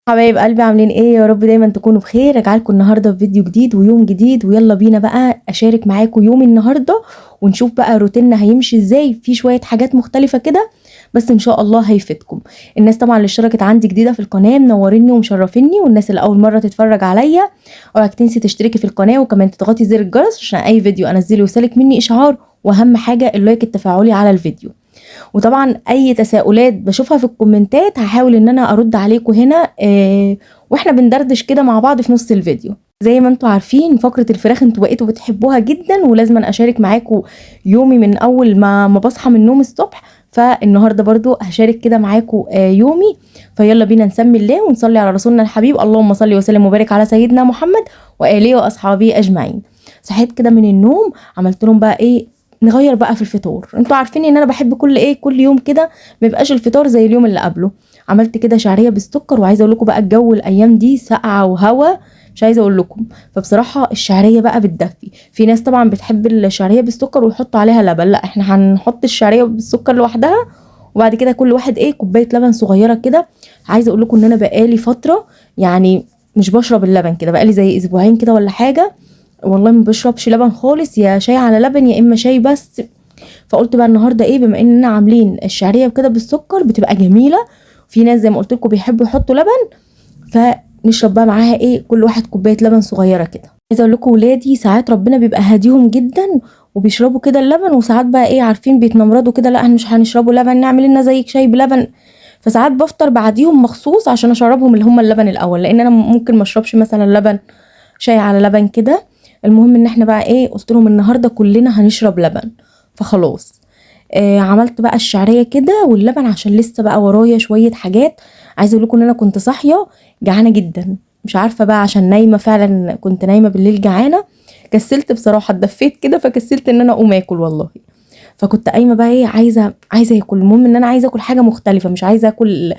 حبايب قلبي عاملين ايه؟ يا رب دايما تكونوا بخير. راجعلكم النهارده في فيديو جديد ويوم جديد، ويلا بينا بقى اشارك معاكم يوم النهارده ونشوف بقى روتيننا هيمشي ازاي. في شوية حاجات مختلفة كده بس ان شاء الله هيفيدكم. الناس طبعا اللي اشتركت عندي جديدة في القناة منوريني ومشرفيني، والناس اللي اول مرة تتفرج عليا اوعك تنسي تشتركي في القناة وكمان تضغطي زر الجرس عشان اي فيديو انزله يوصلك مني اشعار، واهم حاجة ال like التفاعلي على الفيديو. وطبعا اي تساؤلات بشوفها في الكومنتات هحاول ان انا ارد عليكم هنا واحنا بندردش كده مع بعض في نص الفيديو. زي ما انتوا عارفين فقرة الفراخ انتوا بقيتوا بتحبوها جدا، ولازم اشارك معاكم يومي من اول ما بصحى من النوم الصبح، فالنهارده برضو هشارك كده معاكم يومي. فيلا بينا نسمي الله ونصلي على رسولنا الحبيب، اللهم صل وسلم وبارك على سيدنا محمد واله واصحابه اجمعين. صحيت كده من النوم عملت لهم بقى ايه، نغير بقى في الفطار. انتوا عارفين ان انا بحب كل ايه كل يوم كده ما يبقاش الفطار زي اليوم اللي قبله. عملت كده شعرية بالسكر، وعايزه اقول لكم بقى الجو الايام دي ساقعه وهوا مش عايزه اقول لكم، فبصراحة الشعرية بقى بتدفي. في ناس طبعا بتحب الشعرية بالسكر ويحطوا عليها لبن، لا احنا هنحط الشعرية بالسكر لوحدها، وبعد كده كل واحد ايه كوباية لبن صغيرة كده. عايزه اقول لكم ان انا بقالي فترة يعني مش بشرب اللبن كده، بقالي زي اسبوعين كده ولا حاجة، والله ما بشربش لبن خالص، يا شاي على لبن يا اما شاي بس. فقلت بقى النهارده ايه، بما اننا عاملين الشعرية وكده بالسكر بتبقى جميلة، في ناس زي ما قلت لكم بيحبوا يحطوا لبن، فنشرب بقى معاها ايه كل واحد كوباية لبن صغيرة كده. عايزه اقول لكم ولادي ساعات ربنا بيبقى هاديهم جدا وبيشربوا كده اللبن، وساعات بقى ايه عارفين بيتنمرضوا كده، لا احنا مش هنشربوا لبن، نعمل لنا زيك شاي بلبن. فساعات بفطر بعديهم مخصوص عشان اشربهم اللي هم اللبن الاول، لان انا ممكن ما اشربش مثلا لبن، شاي على لبن كده. المهم ان احنا بقى ايه قلت لهم النهارده كلنا هنشرب لبن، فخلاص عملت بقى الشعرية كده واللبن عشان لسه بقى ورايا شوية حاجات. عايزه اقول لكم ان انا كنت صاحية جعانة جدا، مش عارفه بقى عشان نايمة، فعلا كنت نايمة بالليل جعانة، كسلت بصراحة، اتدفيت كده فكسلت ان انا اقوم اكل والله. فكنت قايمة بقى ايه عايزه اكل. المهم ان انا عايزه اكل حاجة مختلفة، مش عايزه اكل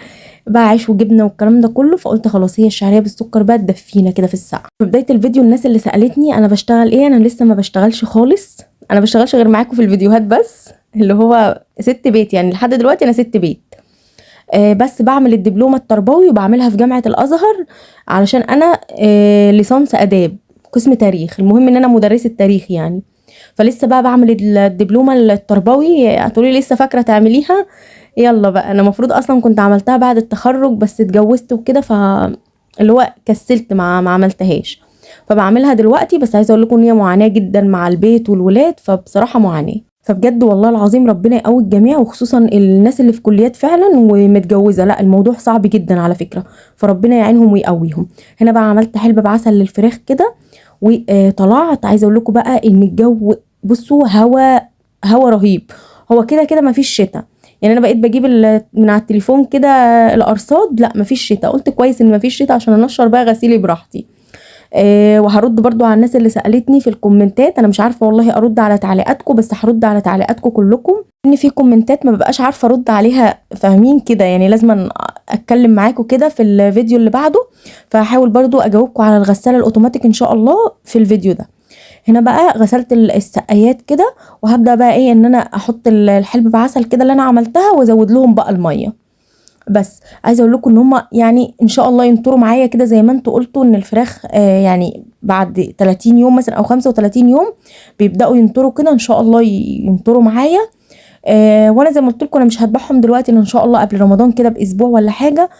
بقى عيش وجبنه والكلام ده كله، فقلت خلاص هي الشعرية بالسكر بقى تدفينا كده في السقعه. في بداية الفيديو الناس اللي سالتني انا بشتغل ايه، انا لسه ما بشتغلش خالص، انا بشتغلش غير معاكم في الفيديوهات بس، اللي هو ست بيت يعني، لحد دلوقتي انا ست بيت. بس بعمل الدبلومه التربوي وبعملها في جامعه الازهر علشان انا ليسانس اداب قسم تاريخ، المهم ان انا مدرسه تاريخ يعني. فلسه بقى بعمل الدبلومه التربوي. هتقولي لسه فاكره تعمليها؟ يلا بقى، انا المفروض اصلا كنت عملتها بعد التخرج بس اتجوزت وكده، ف اللي هو كسلت ما عملتهاش، فبعملها دلوقتي. بس عايزه اقول لكم ان هي معاناة جدا مع البيت والولاد، فبصراحة معاناة. فبجد والله العظيم ربنا يقوي الجميع، وخصوصا الناس اللي في كليات فعلا ومتجوزه، لا الموضوع صعب جدا على فكرة، فربنا يعينهم ويقويهم. هنا بقى عملت حلبة بعسل للفراخ كده وطلعت. عايزه اقول لكم بقى ان الجو بصوا هوا رهيب، هو كده كده مفيش شتاء يعني. انا بقيت بجيب من على التليفون كده الارصاد، لا مفيش شتاء، قلت كويس ان مفيش شتاء عشان انشر بقى غسيلي براحتي. وهرد برضو على الناس اللي سالتني في الكومنتات، انا مش عارفه والله ارد على تعليقاتكم، بس هرد على تعليقاتكم كلكم، ان في كومنتات ما ببقاش عارفه ارد عليها، فاهمين كده يعني، لازم اتكلم معاكم كده في الفيديو اللي بعده، فهحاول برضو اجاوبكم على الغسالة الاوتوماتيك ان شاء الله في الفيديو ده. هنا بقى غسلت السقايات كده، وهبدا بقى ايه ان انا احط الحلبة بعسل كده اللي انا عملتها، وازود لهم بقى المية. بس عايزه اقول لكم ان هم يعني ان شاء الله ينطروا معايا كده زي ما انتوا قلتوا ان الفراخ يعني بعد 30 يوم مثلا او 35 يوم بيبداوا ينطروا كده، ان شاء الله ينطروا معايا. وانا زي ما قلت لكم انا مش هذبحهم دلوقتي، ان شاء الله قبل رمضان كده باسبوع ولا حاجة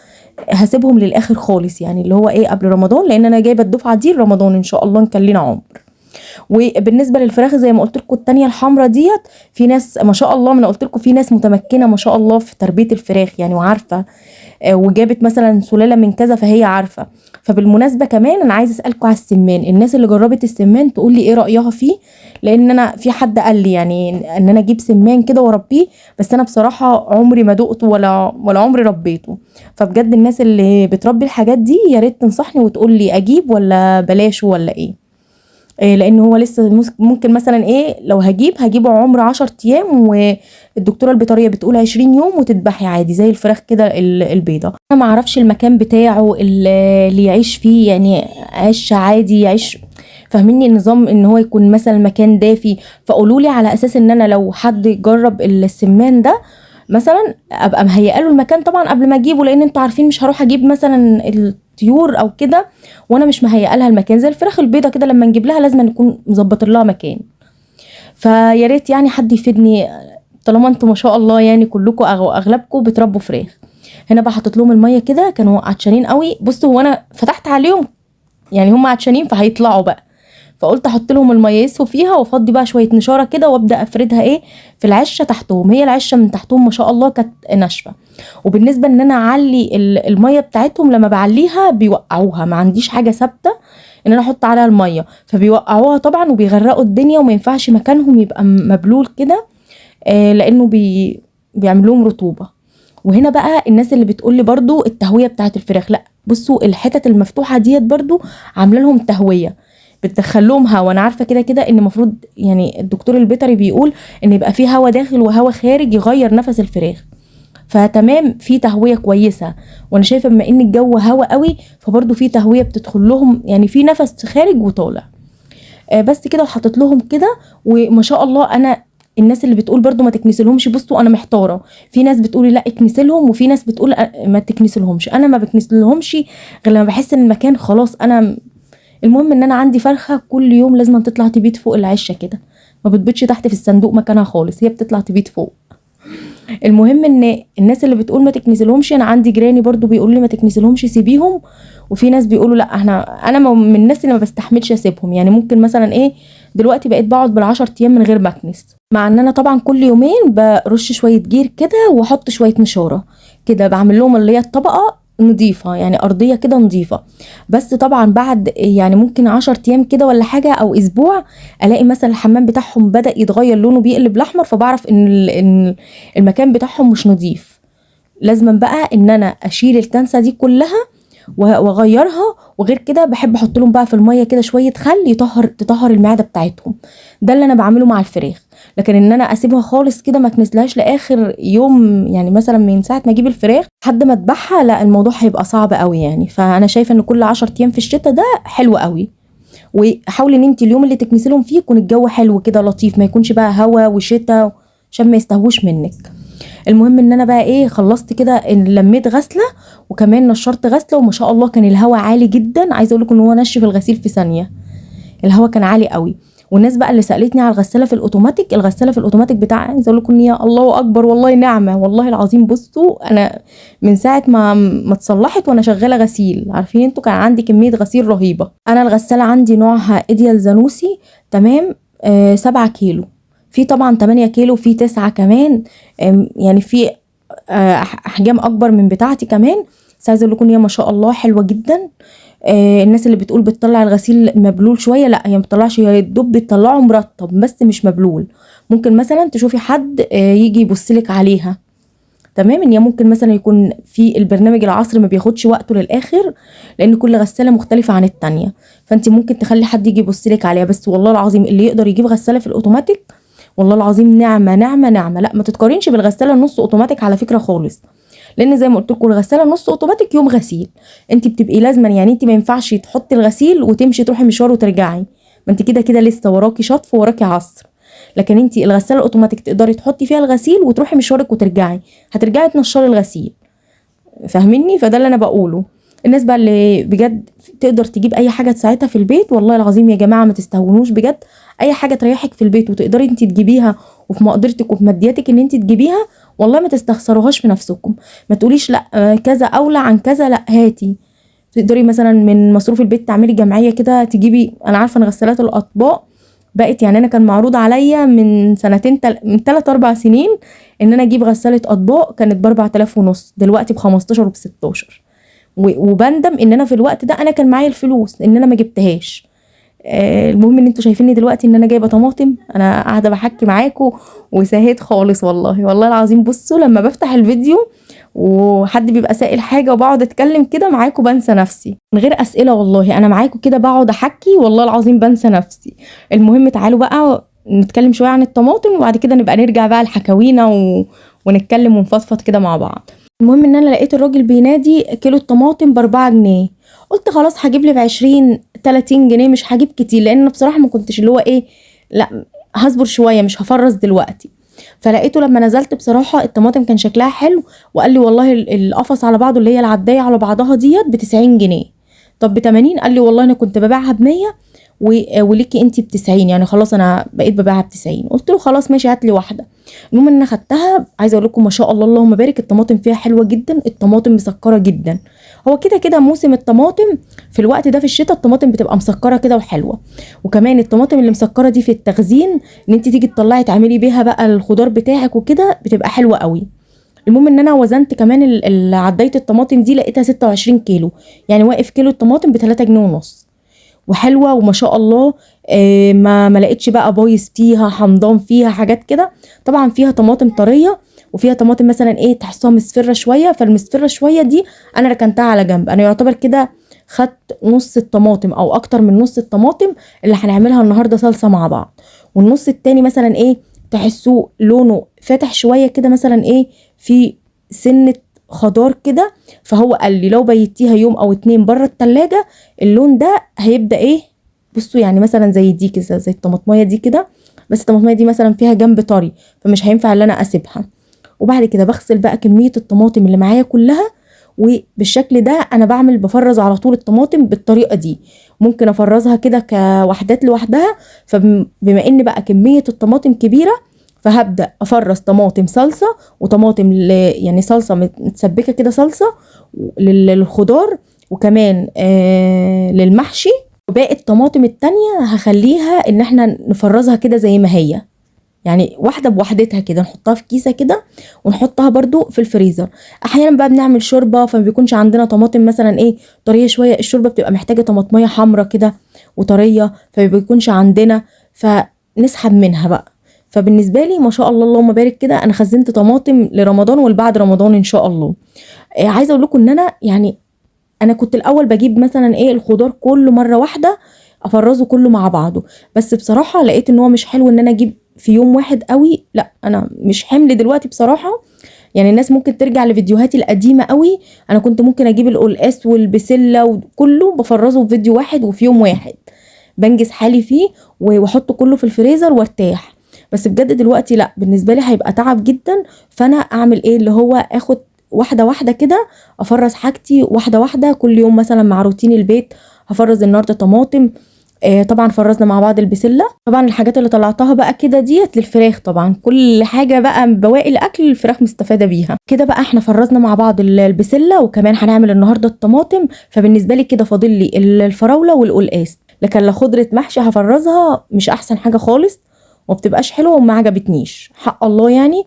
هسيبهم للاخر خالص، يعني اللي هو ايه قبل رمضان، لان انا جايبه الدفعة دي رمضان ان شاء الله نكلنا عمر. وبالنسبة للفراخ زي ما قلت لكم الثانية الحمراء ديت، في ناس ما شاء الله، ما انا قلت لكم في ناس متمكنة ما شاء الله في تربيه الفراخ يعني، وعارفه وجابت مثلا سلالة من كذا فهي عارفه. فبالمناسبه كمان انا عايزه اسالكم على السمان، الناس اللي جربت السمان تقول لي ايه رايها فيه، لان انا في حد قال لي يعني ان انا اجيب سمان كده واربيه، بس انا بصراحة عمري ما دقته ولا عمري ربيته. فبجد الناس اللي بتربي الحاجات دي يا ريت تنصحني وتقول لي اجيب ولا بلاش ولا ايه، لان هو لسه ممكن مثلا ايه لو هجيبه عمر 10 ايام، والدكتورة البيطريه بتقول 20 يوم وتذبحي عادي زي الفراخ كده البيضة. انا ما اعرفش المكان بتاعه اللي يعيش فيه، يعني عيش عادي يعيش، فاهميني النظام ان هو يكون مثلا مكان دافي. فقولوا لي على اساس ان انا لو حد جرب السمان ده مثلا ابقى مهيئة له المكان طبعا قبل ما اجيبه، لان انتوا عارفين مش هروح اجيب مثلا الطيور او كده وانا مش مهيئة لها المكان. زي الفراخ البيضة كده لما نجيب لها لازم نكون مظبطين لها مكان. فيا ريت يعني حد يفيدني، طالما انتوا ما شاء الله يعني كلكم او اغلبكم بتربوا فراخ. هنا بقى حطيت لهم المية كده، كانوا عطشانين قوي. بصوا هو انا فتحت عليهم يعني هم عطشانين فهيطلعوا بقى، فقلت احط لهم المية يسوا فيها، وافضي بقى شوية نشاره كده وابدا افردها ايه في العشه تحتهم. هي العشه من تحتهم ما شاء الله كانت ناشفة. وبالنسبة ان انا اعلي المية بتاعتهم، لما بعليها بيوقعوها، ما عنديش حاجة ثابتة ان انا احط عليها المية، فبيوقعوها طبعا وبيغرقوا الدنيا، وما ينفعش مكانهم يبقى مبلول كده، لانه بيعمل لهم رطوبة. وهنا بقى الناس اللي بتقول لي برضو التهويه بتاعت الفراخ، لا بصوا الحتت المفتوحة ديت برضو عامله لهم تهوية، بتدخل لهم هوا. انا عارفه كده كده ان المفروض يعني الدكتور البيطري بيقول ان يبقى في هوا داخل وهوا خارج يغير نفس الفراخ، فتمام في تهوية كويسة. وانا شايفه بما ان الجو هوا قوي فبرضو في تهوية بتدخل لهم، يعني في نفس خارج وطالع. بس كده. وحطيت لهم كده وما شاء الله. انا الناس اللي بتقول برضو ما تكنسلهمش، بصوا انا محتارة، في ناس بتقولي لا اكنسلهم، وفي ناس بتقول ما تكنسلهمش. انا ما بكنسلهمش غير لما بحس ان المكان خلاص. انا المهم ان انا عندي فرخة كل يوم لازم تطلع تبيت فوق العشه كده، ما بتبيتش تحت في الصندوق مكانها خالص، هي بتطلع تبيت فوق. المهم ان الناس اللي بتقول ما تكنسلهمش، انا عندي جيراني برضو بيقولوا لي ما تكنسلهمش سيبيهم، وفي ناس بيقولوا لا. احنا انا من الناس اللي ما بستحملش اسيبهم، يعني ممكن مثلا ايه دلوقتي بقيت بقعد بال10 ايام من غير ما اكنس، مع ان انا طبعا كل يومين برش شوية جير كده واحط شوية نشاره كده، بعمل لهم اللي هي الطبقة نظيفة، يعني ارضية كده نظيفة. بس طبعا بعد يعني ممكن 10 ايام كده ولا حاجة او اسبوع، الاقي مثلا الحمام بتاعهم بدا يتغير لونه، بيقلب الاحمر، فبعرف ان المكان بتاعهم مش نظيف. لازم بقى ان انا اشيل الكنسه دي كلها واغيرها. وغير كده بحب احط لهم بقى في المية كده شوية خل تطهر المعدة بتاعتهم. ده اللي انا بعمله مع الفراخ. لكن ان انا اسيبها خالص كده ما اكنسلهاش لاخر يوم، يعني مثلا من ساعة ما اجيب الفراخ لحد ما اذبحها، لا الموضوع هيبقى صعب قوي يعني. فانا شايفه ان كل 10 ايام في الشتاء ده حلو قوي. وحاولي ان انت اليوم اللي تكنسي لهم فيه يكون الجو حلو كده لطيف، ما يكونش بقى هوا وشتاء عشان ما يستهوش منك. المهم ان انا بقى ايه خلصت كده، ان لميت غسله وكمان نشرت غسله، وما شاء الله كان الهوا عالي جدا. عايزه اقول لكم ان هو نشف الغسيل في ثانية، الهوا كان عالي قوي. والناس بقى اللي سالتني على الغسالة في الاوتوماتيك، الغسالة في الاوتوماتيك بتاع، عايزه اقول لكم ان يا الله اكبر والله نعمه والله العظيم. بصوا انا من ساعة ما اتصلحت وانا شغالة غسيل، عارفين انتوا كان عندي كمية غسيل رهيبة. انا الغسالة عندي نوعها ايديال زانوسي، تمام، 7 كيلو، في طبعا 8 كيلو، في 9 كمان، يعني في احجام اكبر من بتاعتي كمان. بس عايزه اقول لكم ان هي ما شاء الله حلوة جدا. الناس اللي بتقول بتطلع الغسيل مبلول شوية، لا هي ما بتطلعش، هي الدب بتطلعه مرطب بس مش مبلول. ممكن مثلا تشوفي حد يجي يبصلك عليها، تمام. ان هي ممكن مثلا يكون في البرنامج العصر ما بياخدش وقته للاخر، لان كل غسالة مختلفة عن التانية، فانت ممكن تخلي حد يجي يبصلك عليها. بس والله العظيم اللي يقدر يجيب غسالة في الاوتوماتيك والله العظيم نعمه نعمه نعمه. لا ما تتقارنش بالغساله النص اوتوماتيك على فكرة خالص، لان زي ما قلت لكم الغسالة نص اوتوماتيك يوم غسيل انت بتبقي لازما، يعني انت ما ينفعش تحطي الغسيل وتمشي تروحي مشوار وترجعي، ما انت كده كده لسه وراكي شطف وراكي عصر. لكن انت الغسالة الاوتوماتيك تقدري تحطي فيها الغسيل وتروحي مشوارك وترجعي، هترجعي تنشري الغسيل، فاهميني؟ فده اللي انا بقوله. الناس بقى اللي بجد تقدر تجيب اي حاجة تساعدها في البيت، والله العظيم يا جماعة ما تستهونوش بجد، اي حاجة تريحك في البيت وتقدري انت تجيبيها وفي مقدرتك وفي مادياتك ان انت تجيبيها، والله ما تستخسروهاش في نفسكم. ما تقوليش لا كذا اولى عن كذا، لا هاتي. تقدري مثلا من مصروف البيت تعملي جمعية كده تجيبي. انا عارفه ان غسالات الاطباق بقت، يعني انا كان معروض عليا من سنتين من 3 4 سنين ان انا اجيب غسالة اطباق، كانت ب 4500، دلوقتي ب 15 وب 16، وبندم ان انا في الوقت ده انا كان معايا الفلوس ان انا ما جبتهاش. المهم ان انتوا شايفيني دلوقتي ان انا جايبه طماطم، انا قاعدة بحكي معاكم وسهيت خالص والله والله العظيم. بصوا لما بفتح الفيديو وحد بيبقى سائل حاجة وبقعد اتكلم كده معاكم بنسى نفسي من غير اسئلة، والله انا معاكم كده بقعد احكي والله العظيم بنسى نفسي. المهم تعالوا بقى نتكلم شوية عن الطماطم، وبعد كده نبقى نرجع بقى لحكاوينا ونتكلم ونفضفض كده مع بعض. المهم ان انا لقيت الراجل بينادي كيلو الطماطم ب4 جنيه، قلت خلاص هجيب لي ب20 30 جنيه، مش هجيب كتير، لان بصراحة ما كنتش اللي هو ايه، لا هصبر شوية مش هفرز دلوقتي. فلقيته لما نزلت بصراحة الطماطم كان شكلها حلو، وقال لي والله القفص على بعضه اللي هي العدايه على بعضها ديت ب90 جنيه. طب ب80؟ قال لي والله انا كنت ببيعها ب100 وليكي انت ب90، يعني خلاص انا بقيت ببيعها ب90. قلت له خلاص ماشي هات لي واحدة. المهم ان انا خدتها، عايزه اقول لكم ما شاء الله اللهم بارك، الطماطم فيها حلوة جدا، الطماطم مسكره جدا. هو كده كده موسم الطماطم في الوقت ده في الشتاء الطماطم بتبقى مسكره كده وحلوه، وكمان الطماطم اللي مسكره دي في التخزين ان انت تيجي تطلعي تعملي بيها بقى الخضار بتاعك وكده بتبقى حلوة قوي. المهم ان انا وزنت كمان عدايه الطماطم دي لقيتها 26 كيلو، يعني واقف كيلو الطماطم ب3 جنيه ونص، وحلوه وما شاء الله. ما لقيتش بقى بايظ فيها، حمضان فيها، حاجات كده. طبعا فيها طماطم طرية وفيها طماطم مثلا ايه تحسها مصفره شوية، فالمصفره شوية دي انا ركنتها على جنب. انا يعتبر كده خدت نص الطماطم او اكتر من نص الطماطم اللي هنعملها النهارده صلصه مع بعض، والنص التاني مثلا ايه تحسوه لونه فاتح شوية كده، مثلا ايه في سنة خضار كده. فهو قال لي لو بيتيها يوم او 2 بره التلاجة اللون ده هيبدا ايه، بصوا يعني مثلا زي دي كده، زي الطماطميه دي كده، بس الطماطميه دي مثلا فيها جنب طري فمش هينفع ان انا اسيبها. وبعد كده بغسل بقى كمية الطماطم اللي معايا كلها، وبالشكل ده انا بعمل بفرز على طول الطماطم بالطريقة دي. ممكن افرزها كده كوحدات لوحدها، فبما ان بقى كمية الطماطم كبيرة فهبدا افرز طماطم صلصه وطماطم يعني صلصه متسبكه كده، صلصه للخضار وكمان للمحشي. وباقي الطماطم التانية هخليها ان احنا نفرزها كده زي ما هي، يعني واحدة بوحدتها كده، نحطها في كيسه كده ونحطها برضو في الفريزر. احيانا بقى بنعمل شوربة فما بيكونش عندنا طماطم مثلا ايه طرية شوية، الشوربة بتبقى محتاجه طماطميه حمراء كده وطريه فما بيكونش عندنا، فنسحب منها بقى. فبالنسبه لي ما شاء الله اللهم بارك كده انا خزنت طماطم لرمضان والبعد رمضان ان شاء الله. عايزه اقول لكم ان انا يعني انا كنت الاول بجيب مثلا ايه الخضار كله مرة واحدة افرزه كله مع بعضه، بس بصراحة لقيت ان هو مش حلو ان انا اجيب في يوم واحد قوي، لا انا مش حمل دلوقتي بصراحة. يعني الناس ممكن ترجع لفيديوهاتي القديمة قوي، انا كنت ممكن اجيب القلقاس والبسله وكله بفرزه في فيديو واحد وفي يوم واحد بنجز حالي فيه واحطه كله في الفريزر وارتاح. بس بجد دلوقتي لا، بالنسبة لي هيبقى تعب جدا. فانا اعمل ايه، اللي هو اخد واحدة واحدة كده، افرز حاجتي واحدة واحدة كل يوم، مثلا مع روتين البيت هفرز النهارده طماطم، طبعا فرزنا مع بعض البسله، طبعا الحاجات اللي طلعتها بقى كده ديت للفراخ، طبعا كل حاجة بقى بواقي الاكل الفراخ مستفادة بيها. كده بقى احنا فرزنا مع بعض البسله، وكمان هنعمل النهارده الطماطم. فبالنسبه لي كده فاضل لي الفراوله والقلقاس، لكن لا خضرة محشي هفرزها مش احسن حاجة خالص وما بتبقاش حلوة وما عجبتنيش، حق الله يعني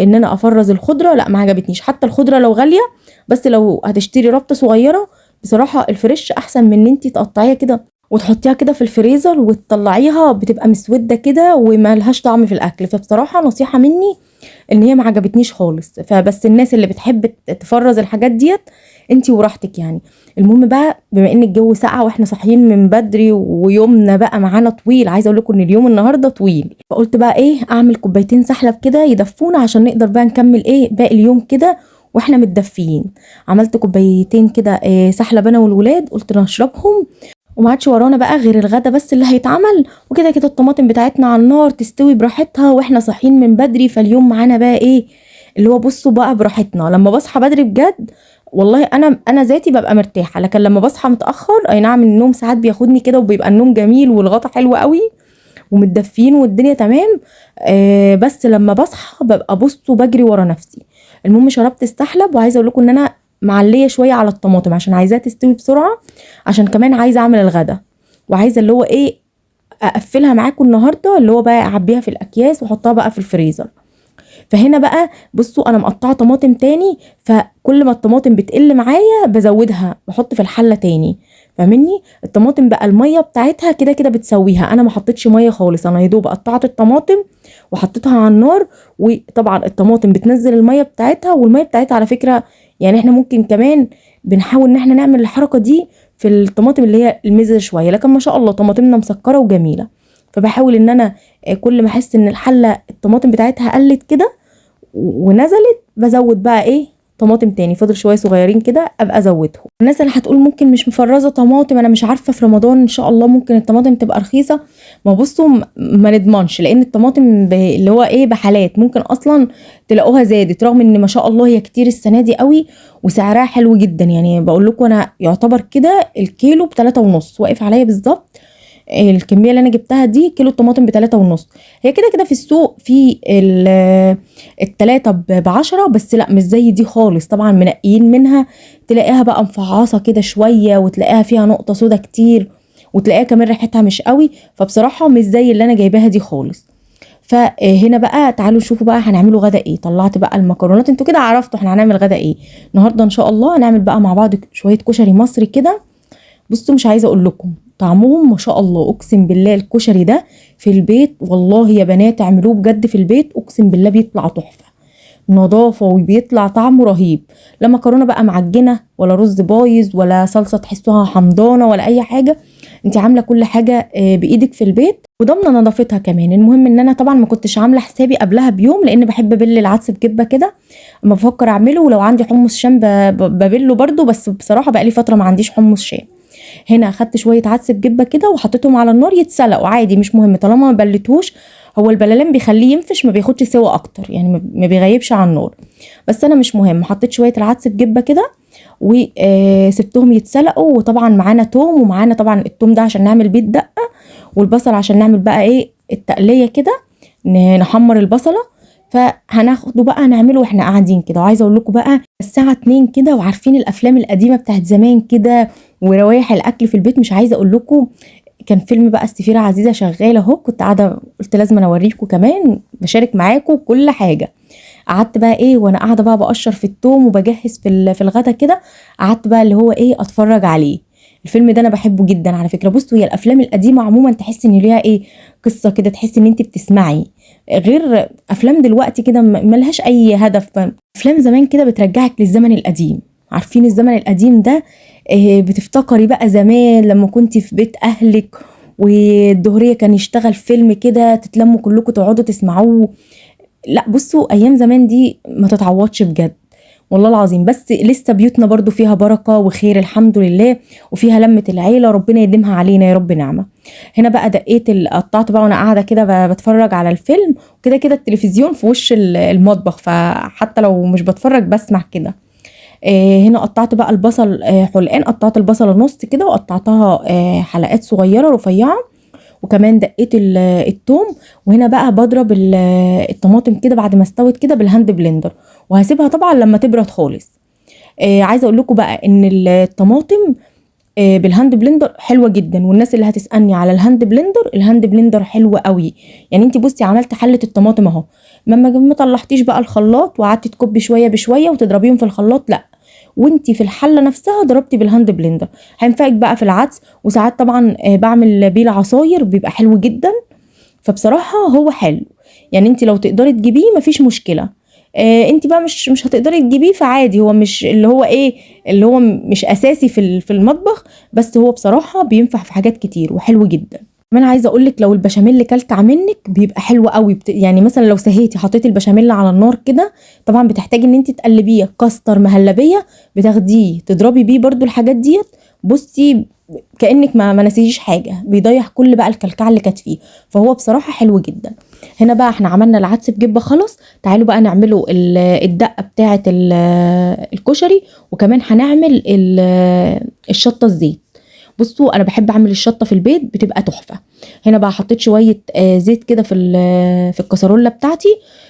ان انا افرز الخضرة، لا ما عجبتنيش. حتى الخضرة لو غالية، بس لو هتشتري ربطه صغيرة بصراحة ال fresh احسن من ان انت تقطعيها كده وتحطيها كده في الفريزر وتطلعيها بتبقى مسودة كده وما لهاش طعم في الاكل. فبصراحة نصيحة مني ان هي ما عجبتنيش خالص. فبس الناس اللي بتحب تفرز الحاجات ديت انتي وراحتك يعني. المهم بقى بما ان الجو ساقع واحنا صاحيين من بدري ويومنا بقى معانا طويل، عايزه اقول لكم ان اليوم النهارده طويل، فقلت بقى ايه اعمل كوبايتين سحلب كده يدفونا عشان نقدر بقى نكمل ايه باقي اليوم كده واحنا متدفيين. عملت كوبايتين كده سحلب انا والولاد، قلت نشربهم وما عادش ورانا بقى غير الغدا بس اللي هيتعمل، وكده كده الطماطم بتاعتنا على النار تستوي براحتها واحنا صاحيين من بدري. فاليوم معانا بقى ايه اللي هو بصوا بقى براحتنا. لما بصحى بدري بجد والله انا ذاتي ببقى مرتاحة، لكن لما بصحى متاخر اي نعم النوم ساعات بياخدني كده وبيبقى النوم جميل والغطا حلو قوي ومتدفين والدنيا تمام، بس لما بصحى ببقى بصوا بجري ورا نفسي. المهم شربت السحلب، وعايزه اقول لكم ان انا معليه شوية على الطماطم عشان عايزاها تستوي بسرعة، عشان كمان عايزه اعمل الغدا وعايزه اللي هو ايه اقفلها معاكم النهارده، اللي هو بقى اعبيها في الاكياس واحطها بقى في الفريزر. فهنا بقى بصوا انا مقطعه طماطم تاني، فكل ما الطماطم بتقل معايا بزودها بحط في الحلة تاني، فاهمني؟ الطماطم بقى المية بتاعتها كده كده بتسويها، انا ما حطيتش مية خالص، انا يا دوب قطعت الطماطم وحطيتها على النار، وطبعا الطماطم بتنزل المية بتاعتها، والمية بتاعتها على فكرة يعني احنا ممكن كمان بنحاول ان احنا نعمل الحركة دي في الطماطم اللي هي المزة شوية، لكن ما شاء الله طماطمنا مسكره وجميلة. فبحاول ان انا كل ما احس ان الحلة الطماطم بتاعتها قلت كده ونزلت بزود بقى ايه طماطم تاني، فاضل شوية صغيرين كده ابقى ازودهم. الناس اللي هتقول ممكن مش مفرزه طماطم، انا مش عارفه في رمضان ان شاء الله ممكن الطماطم تبقى رخيصة. ما بصوا ما نضمنش، لان الطماطم اللي هو ايه بحالات ممكن اصلا تلاقوها زادت، رغم ان ما شاء الله هي كتير السنة دي قوي وسعرها حلو جدا. يعني بقول لكم انا يعتبر كده الكيلو ب3.5 واقف عليا بالظبط. الكمية اللي انا جبتها دي كيلو الطماطم ب3.5. هي كده كده في السوق في التلاتة ب10، بس لا مش زي دي خالص. طبعا منقيين منها، تلاقيها بقى مفعصه كده شوية، وتلاقيها فيها نقطة سودا كتير، وتلاقيها كمان ريحتها مش قوي. فبصراحة مش زي اللي انا جايباها دي خالص. فهنا بقى تعالوا شوفوا بقى هنعمله غدا ايه. طلعت بقى المكرونات، انتوا كده عرفتوا احنا هنعمل غدا ايه النهارده ان شاء الله. هنعمل بقى مع بعض شوية كشري مصري كده. بصوا مش عايزه اقول لكم طعمهم ما شاء الله، اقسم بالله الكشري ده في البيت والله يا بنات اعملوه بجد في البيت، اقسم بالله بيطلع تحفة، نظافة وبيطلع طعمه رهيب. لا مكرونه بقى معجنه ولا رز بايظ ولا صلصه تحسوها حمضانة ولا اي حاجة، انت عامله كل حاجة بايدك في البيت وضامنه نظافتها كمان. المهم ان انا طبعا ما كنتش عامله حسابي قبلها بيوم، لان بحب ابل العدس بجبه كده اما بفكر اعمله، ولو عندي حمص شام ببله برده، بس بصراحة بقالي فترة ما عنديش حمص شام. هنا اخدت شوية عدس بجبه كده وحطيتهم على النار يتسلقوا عادي، مش مهم طالما ما بلتوش. هو البلالين بيخليه ينفش، ما بياخدش سوا اكتر، يعني ما بيغيبش على النار، بس انا مش مهم. حطيت شوية العدس بجبه كده وسبتهم يتسلقوا. وطبعا معانا توم، ومعانا طبعا التوم ده عشان نعمل بيه الدقة، والبصل عشان نعمل بقى ايه التقليه كده، نحمر البصله. فهناخده بقى نعمله واحنا قاعدين كده. وعايزه اقول لكم بقى الساعة 2 كده، وعارفين الافلام القديمة بتاعت زمان كده وروايح الاكل في البيت، مش عايزه اقول لكم. كان فيلم بقى السفيره عزيزه شغال اهو، كنت قاعدة قلت لازم انا اوريكم كمان، بشارك معاكم كل حاجة. قعدت بقى ايه وانا قاعدة بقى بقشر في التوم وبجهز في الغدا كده، قعدت بقى اللي هو ايه اتفرج عليه. الفيلم ده انا بحبه جدا على فكرة. بصوا هي الافلام القديمة عموما تحس ان ليها ايه قصة كده، تحس ان انت بتسمعي، غير افلام دلوقتي كده ملهاش اي هدف. افلام زمان كده بترجعك للزمن القديم، عارفين الزمن القديم ده إيه، بتفتكري بقى زمان لما كنتي في بيت اهلك والظهريه كان يشتغل فيلم كده تتلموا كلكم تقعدوا تسمعوه. لا بصوا ايام زمان دي ما تتعوضش بجد والله العظيم. بس لسه بيوتنا برضو فيها بركة وخير الحمد لله، وفيها لمة العيلة، ربنا يديمها علينا يا رب نعمة. هنا بقى دقيت قطعت بقى وانا قاعدة كده بتفرج على الفيلم وكده كده، التلفزيون في وش المطبخ، فحتى لو مش بتفرج بسمع كده. هنا قطعت بقى البصل حلقان، قطعت البصلة نص كده وقطعتها حلقات صغيرة رفيعة، وكمان دقيت التوم. وهنا بقى بضرب الطماطم كده بعد ما استوت كده بال hand blender، وهسيبها طبعا لما تبرد خالص. عايزه اقول لكم بقى ان الطماطم بال hand blender حلوة جدا، والناس اللي هتسالني على ال hand blender، ال hand blender حلو قوي. يعني انت بصي عملت حله الطماطم اهو، ما طلعتيش بقى الخلاط وقعدتي تكبي شوية بشوية وتضربيهم في الخلاط، لا وانتي في الحلة نفسها ضربتي بال hand blender، هينفعك بقى في العدس. وساعات طبعا بعمل بيه العصاير بيبقى حلو جدا. فبصراحة هو حلو، يعني انتي لو تقدري تجيبيه مفيش مشكلة. انتي بقى مش هتقدري تجيبيه فعادي، هو مش اللي هو ايه اللي هو مش اساسي في المطبخ، بس هو بصراحة بينفع في حاجات كتير وحلو جدا. كمان عايزه اقول لك لو البشاميل كلكع منك بيبقى حلو قوي. يعني مثلا لو سهيتي حطيتي البشاميل على النار كده، طبعا بتحتاجي ان انت تقلبيه، كاستر مهلبية بتاخديه تضربي بيه برده الحاجات ديت، بصي كانك ما نسيتيش حاجة، بيضيع كل بقى الكلكعه اللي كانت فيه. فهو بصراحة حلو جدا. هنا بقى احنا عملنا العدس بجبه خلاص، تعالوا بقى نعمله الدقة بتاعه الكشري، وكمان هنعمل الشطه الزيت. بصوا انا بحب اعمل الشطه في البيت بتبقى تحفة. هنا بقى حطيت شوية زيت كده في الكسرولة بتاعتي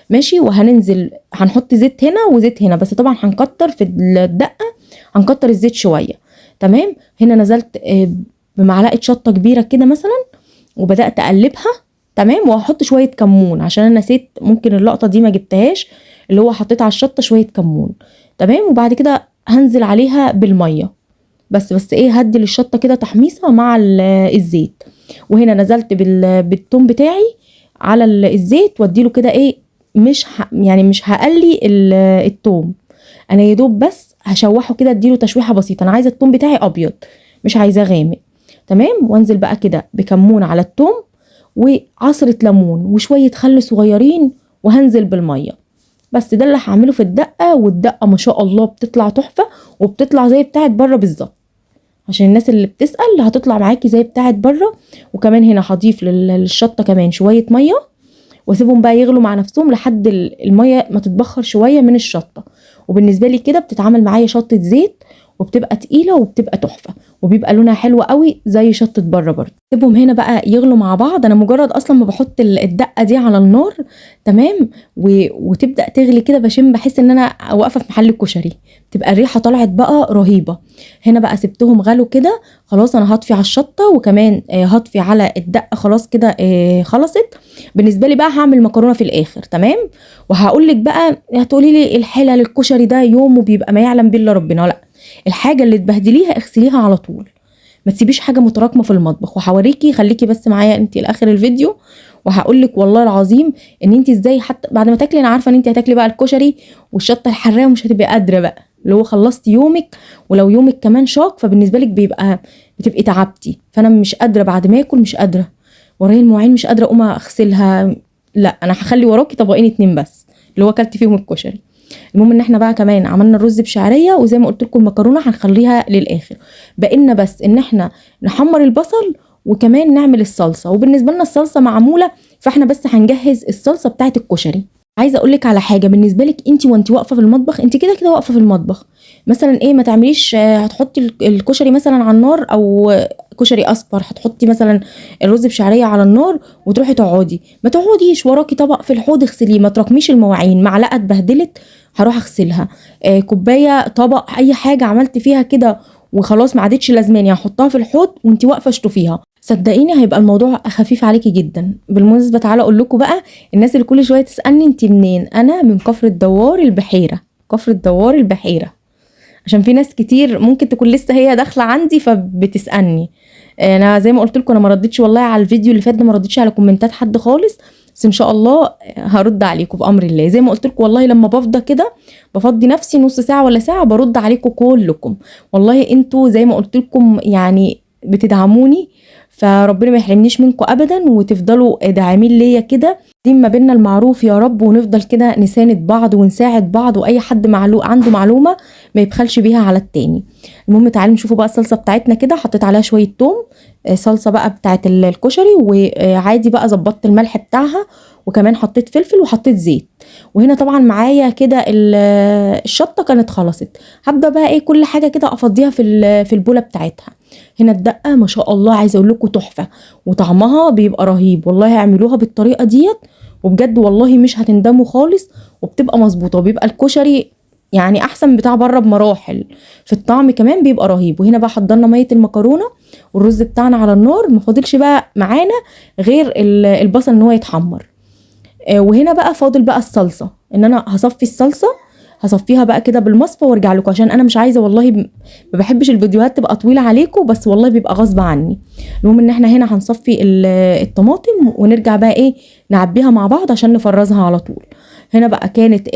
ماشي، وهننزل هنحط زيت هنا وزيت هنا، بس طبعا هنكتر في الدقة، هنكتر الزيت شوية تمام. هنا نزلت بمعلقه شطه كبيرة كده مثلا، وبدات اقلبها تمام، وهحط شوية كمون عشان انا نسيت ممكن اللقطة دي ما جبتهاش، اللي هو حطيت على الشطه شوية كمون تمام. وبعد كده هنزل عليها بالمية بس ايه هدي للشطه كده تحميصه مع الزيت. وهنا نزلت بالثوم بتاعي على الزيت واديله كده ايه، مش يعني مش هقلي الثوم، انا يا دوب بس هشوحه كده، اديله تشويحه بسيطة، انا عايزه الثوم بتاعي ابيض مش عايزاه غامق تمام. وانزل بقى كده بكمون على الثوم وعصره ليمون وشوية خل صغيرين، وهنزل بالمية بس ده اللي هعمله في الدقة. والدقه ما شاء الله بتطلع تحفة، وبتطلع زي بتاعه بره بالظبط، عشان الناس اللي بتسال هتطلع معاكي زي بتاعه بره. وكمان هنا هضيف للشطه كمان شوية مية، واسيبهم بقى يغلوا مع نفسهم لحد المية ما تتبخر شوية من الشطه. وبالنسبة لي كده بتتعمل معايا شطه زيت، وبتبقى تقيلة وبتبقى تحفة، وبيبقى لونها حلو قوي زي شطه بره برده. سيبهم هنا بقى يغلوا مع بعض. انا مجرد اصلا ما بحط الدقة دي على النار، تمام، وتبدا تغلي كده، بشم بحس ان انا واقفة في محل الكشري، بتبقى الريحة طلعت بقى رهيبة. هنا بقى سبتهم غلوا كده خلاص، انا هطفي على الشطه، وكمان هطفي على الدقة خلاص كده، خلصت. بالنسبة لي بقى هعمل مكرونه في الاخر، تمام. وهقول لك بقى، هتقولي لي الحلة للكشري ده يوم وبيبقى ما يعلم به الا ربنا. لا، الحاجة اللي تبهدليها اغسليها على طول، ما تسيبيش حاجة متراكمه في المطبخ. وهوريكي، خليكي بس معايا انت لاخر الفيديو، وهقول لك والله العظيم ان انت ازاي حتى بعد ما تاكلي، انا عارفه ان انت هتاكلي بقى الكشري والشطه الحراقه ومش هتبقي قادرة بقى، اللي هو خلصتي يومك، ولو يومك كمان شاق فبالنسبه لك بتبقي تعبتي. فانا مش قادرة بعد ما اكل، مش قادرة ورايا المواعين، مش قادرة اقوم اغسلها، لا انا هخلي وراكي طبقين 2 بس اللي هو اكلت فيهم الكشري. المهم ان احنا بقى كمان عملنا الرز بشعريه، وزي ما قلت لكم المكرونه هنخليها للاخر، بقينا بس ان احنا نحمر البصل وكمان نعمل الصلصه. وبالنسبة لنا الصلصه معمولة، فاحنا بس هنجهز الصلصه بتاعه الكشري. عايزه اقول لك على حاجة بالنسبة لك انت وانت واقفة في المطبخ، انت كده كده واقفة في المطبخ مثلا ايه، ما تعمليش هتحطي الكشري مثلا على النار، او كشري اصفر، هتحطي مثلا الرز بشعريه على النار وتروحي تقعدي، ما تقعديش، وراكي طبق في الحوض اغسليه، ما تراكميش المواعين، معلقه اتبهدلت هروح اغسلها، كوباية، طبق، اي حاجة عملت فيها كده وخلاص ما عادتش لازماني هحطها في الحوض وانت واقفة اشطفيها. صدقيني هيبقى الموضوع خفيف عليكي جدا. بالمناسبة تعالى اقول لكم بقى، الناس اللي كل شوية تسالني انت منين، انا من كفر الدوار البحيرة، كفر الدوار البحيرة، عشان في ناس كتير ممكن تكون لسه هي داخله عندي فبتسالني. انا زي ما قلت لكم انا ما ردتش والله على الفيديو اللي فات ده، ما ردتش على كومنتات حد خالص، بس ان شاء الله هرد عليكم بامر الله. زي ما قلت لكم والله لما بفضى كده بفضي نفسي نص ساعة ولا ساعة برد عليكم كلكم. والله انتوا زي ما قلت لكم يعني بتدعموني، فربنا ما يحرمنيش منكم ابدا، وتفضلوا داعمين ليا كده، دي ما بينا المعروف يا رب، ونفضل كده نساند بعض ونساعد بعض، واي حد عنده معلومة ما يبخلش بيها على التاني. المهم تعالوا نشوفوا بقى الصلصه بتاعتنا كده. حطيت عليها شوية توم، صلصه بقى بتاعت الكشري، وعادي بقى ظبطت الملح بتاعها، وكمان حطيت فلفل وحطيت زيت. وهنا طبعا معايا كده الشطه كانت خلصت، هبدا بقى ايه كل حاجة كده افضيها في البوله بتاعتها. هنا الدقة ما شاء الله عايزه اقول لكم تحفة، وطعمها بيبقى رهيب والله. اعملوها بالطريقة ديت وبجد والله مش هتندموا خالص، وبتبقى مظبوطة، وبيبقى الكشري يعني احسن بتاع بره بمراحل في الطعم، كمان بيبقى رهيب. وهنا بقى حضرنا مية المكرونه والرز بتاعنا على النار، ما فاضلش بقى معانا غير البصل ان هو يتحمر. وهنا بقى فاضل بقى الصلصه، ان انا هصفي الصلصه، هصفيها بقى كده بالمصفى وارجع لكم، عشان انا مش عايزه والله ما بحبش الفيديوهات تبقى طويلة عليكم، بس والله بيبقى غصب عني. المهم ان احنا هنا هنصفي الطماطم ونرجع بقى ايه نعبيها مع بعض عشان نفرزها على طول. هنا بقى كانت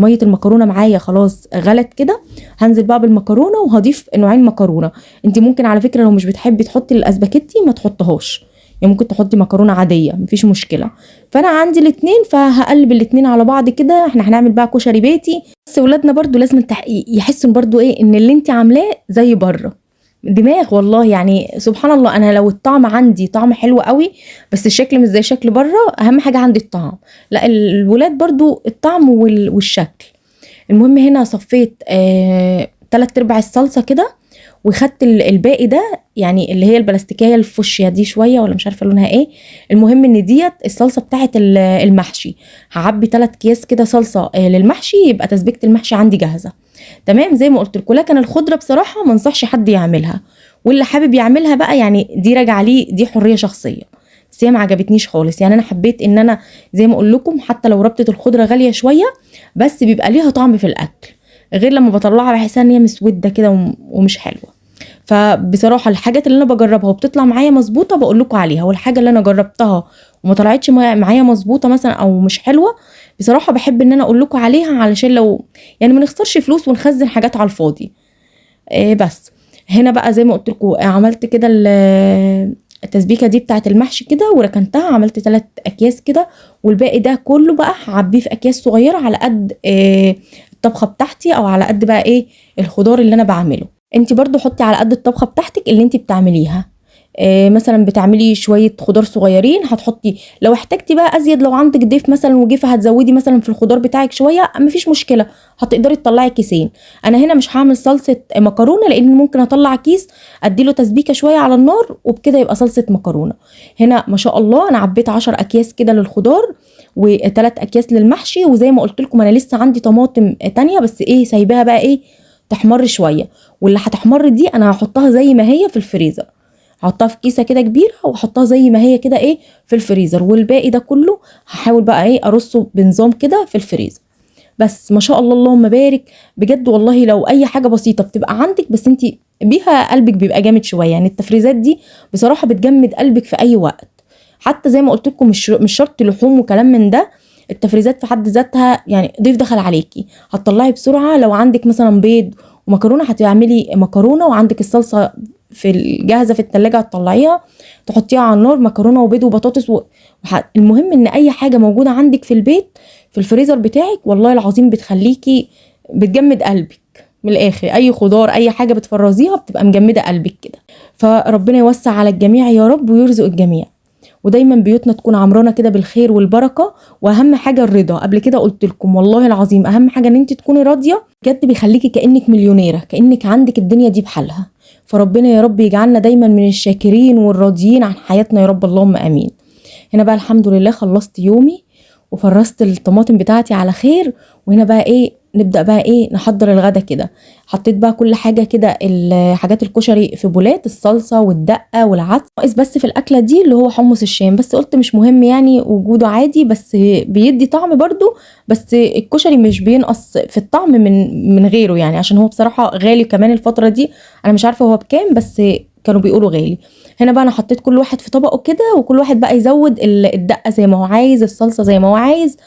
مية المكرونه معايا خلاص غلت كده، هنزل بقى بالمكرونه وهضيف نوعين مكرونه. انت ممكن على فكرة لو مش بتحبي تحطي الاسباجيتي ما تحطهاش، يعني ممكن تحطي مكرونه عادية مفيش مشكلة. فانا عندي الاثنين فهقلب الاثنين على بعض كده. احنا هنعمل بقى كشري بيتي، بس ولادنا برضو لازم يحسوا برضو ايه ان اللي انت عاملاه زي بره. دماغ والله يعني سبحان الله. انا لو الطعم عندي طعم حلو قوي بس الشكل مش زي شكل بره، اهم حاجة عندي الطعم. لا الولاد برضو الطعم والشكل. المهم هنا صفيت 3/4 الصلصه كده، وخدت الباقي ده يعني اللي هي البلاستيكية الفوشيا دي شوية ولا مش عارفه لونها ايه. المهم ان ديت الصلصه بتاعت المحشي، هعبي 3 اكياس كده صلصه للمحشي، يبقى تسبيكه المحشي عندي جاهزة تمام زي ما قلت لكم. لكن الخضرة بصراحة ما انصحش حد يعملها، واللي حابب يعملها بقى يعني دي راجعه ليه، دي حرية شخصية، بس هي ما عجبتنيش خالص. يعني انا حبيت ان انا زي ما اقول لكم حتى لو ربطه الخضرة غالية شوية بس بيبقى ليها طعم في الاكل، غير لما بطلعها بحسها ان هي مسودة كده ومش حلوة. فبصراحة الحاجات اللي انا بجربها وبتطلع معايا مظبوطة بقول لكم عليها، والحاجة اللي انا جربتها وما طلعتش معايا مظبوطة مثلا او مش حلوة بصراحة بحب ان انا اقول لكم عليها، علشان لو يعني ما نخسرش فلوس ونخزن حاجات على الفاضي. بس هنا بقى زي ما قلت لكم عملت كده التسبيكه دي بتاعه المحشي كده وركنتها، عملت 3 اكياس كده، والباقي ده كله بقى هعبيه في اكياس صغيرة على قد الطبخة بتاعتي، او على قد بقى ايه الخضار اللي انا بعمله. انت برضو حطي على قد الطبخة بتاعتك اللي انت بتعمليها. مثلا بتعملي شوية خضار صغيرين هتحطي، لو احتاجتي بقى ازيد، لو عندك ضيف مثلا وجه فهتزودي مثلا في الخضار بتاعك شوية، مفيش مشكلة، هتقدري تطلعي كيسين. انا هنا مش هعمل صلصه مكرونه لان ممكن اطلع كيس اديله تسبيكه شوية على النار وبكده يبقى صلصه مكرونه. هنا ما شاء الله انا عبيت 10 اكياس كده للخضار و3 اكياس للمحشي، وزي ما قلت لكم انا لسه عندي طماطم تانية بس ايه سايباها بقى ايه تحمر شوية، واللي هتحمر دي انا هحطها زي ما هي في الفريزر، هحطها في كيسه كده كبيرة واحطها زي ما هي كده ايه في الفريزر، والباقي ده كله هحاول بقى ايه ارصه بنظام كده في الفريزر. بس ما شاء الله اللهم بارك بجد والله، لو اي حاجة بسيطة بتبقى عندك بس انت بيها قلبك بيبقى جامد شوية، يعني التفريزات دي بصراحة بتجمد قلبك في اي وقت. حتى زي ما قلت لكم مش شرط لحوم وكلام من ده، التفريزات في حد ذاتها يعني ضيف دخل عليكي هتطلعي بسرعة. لو عندك مثلا بيض ومكرونه هتعملي مكرونه، وعندك الصلصه في الجاهزة في التلاجة هتطلعيها تحطيها على النار، مكرونه وبيض وبطاطس المهم ان اي حاجة موجودة عندك في البيت في الفريزر بتاعك والله العظيم بتخليكي بتجمد قلبك من الاخر. اي خضار اي حاجة بتفرزيها بتبقى مجمده قلبك كده. فربنا يوسع على الجميع يا رب ويرزق الجميع، ودايما بيوتنا تكون عمرانه كده بالخير والبركة، واهم حاجة الرضا. قبل كده قلت لكم والله العظيم اهم حاجة ان انت تكوني راضية، بجد بيخليكي كانك مليونيره، كانك عندك الدنيا دي بحالها. فربنا يا رب يجعلنا دايما من الشاكرين والراضيين عن حياتنا يا رب، اللهم امين. هنا بقى الحمد لله خلصت يومي وفرزت الطماطم بتاعتي على خير، وهنا بقى ايه نبدا بقى ايه نحضر الغدا كده. حطيت بقى كل حاجة كده، حاجات الكشري في بولات، الصلصه والدقه والعدس، ناقص بس في الاكلة دي اللي هو حمص الشام، بس قلت مش مهم يعني وجوده عادي، بس بيدي طعم برده، بس الكشري مش بينقص في الطعم من غيره يعني، عشان هو بصراحة غالي كمان الفترة دي، انا مش عارفه هو بكام بس كانوا بيقولوا غالي. هنا بقى انا حطيت كل واحد في طبقه كده، وكل واحد بقى يزود الدقة زي ما هو عايز، الصلصه زي ما هو عايز،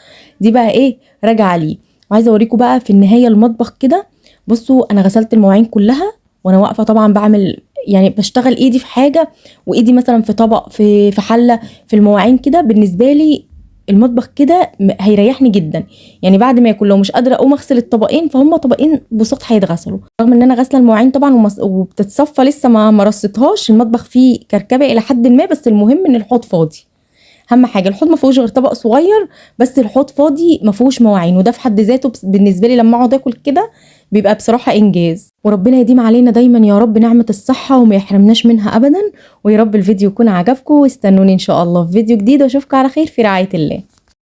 دي بقى ايه راجعه ليه. وعايزه اوريكم بقى في النهاية المطبخ كده. بصوا انا غسلت المواعين كلها وانا واقفة طبعا بعمل يعني بشتغل ايدي في حاجة وايدي مثلا في طبق في حله في المواعين كده. بالنسبة لي المطبخ كده هيريحني جدا، يعني بعد ما اكل لو مش قادرة اقوم اغسل الطبقين فهم طبقين بساط هيتغسلوا، رغم ان انا غاسله المواعين طبعا وبتتصفى لسه ما رصيتهاش، المطبخ فيه كركبه الى حد ما، بس المهم ان الحوض فاضي. اهم حاجة الحوض ما فيهوش غير طبق صغير بس، الحوض فاضي ما فيهوش مواعين، وده في حد ذاته بالنسبة لي لما اقعد اكل كده بيبقى بصراحة انجاز. وربنا يديم علينا دايما يا رب نعمه الصحة وما يحرمناش منها ابدا. ويا رب الفيديو يكون عجبكم، واستنوني ان شاء الله في فيديو جديد، واشوفكم على خير في رعاية الله.